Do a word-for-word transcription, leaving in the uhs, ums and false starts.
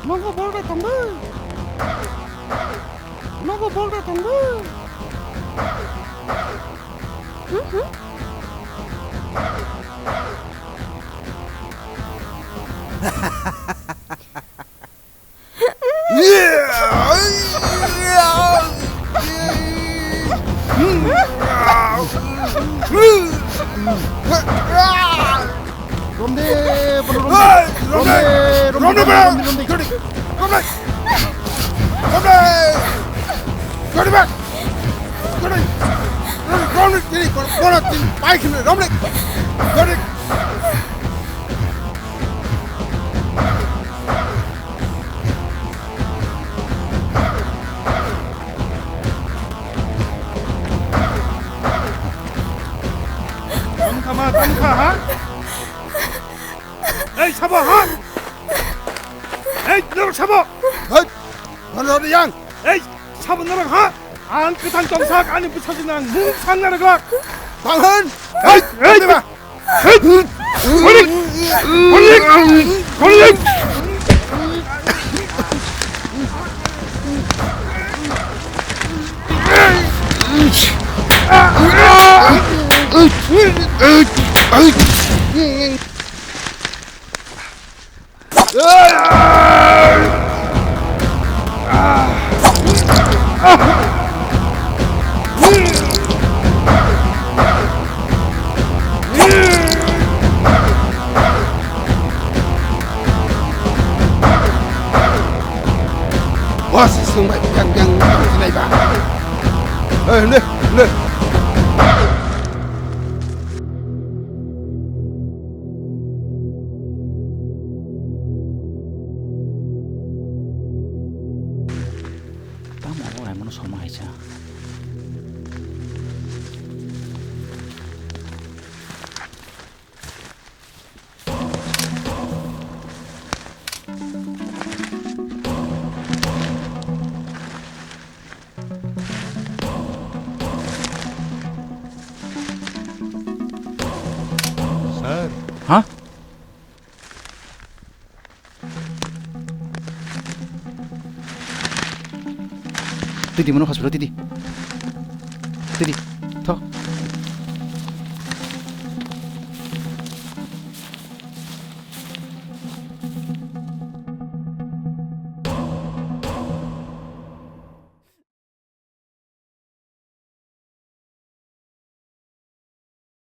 Nogo bol de tongbo. Nogo bol de tongbo. Hmm, hmm. Romde, bono romde. Hey, romde. Romde, romde, romde, romde, romde, romde. Romde. Romde. Romde. Romde. Romde. Romde. Romde. Romde. Romde. Romde. Tongkha ma, tongkha, ha? Ei, sabo, ha? Ei, norok sabo! Hei, mano yang! Ei, sabo norok, ha? Ang kwthang tongsak, ani bwsajwkno ang mung sanna rwglak. Tanghan! Ei, ei, ei, ba! Boss, sung bai biang biang tong sinai ba. Eh, le, le. Tamo obo laimano soma hai cha. Sir. Ha? Titi, mano hospital, titi. Titi.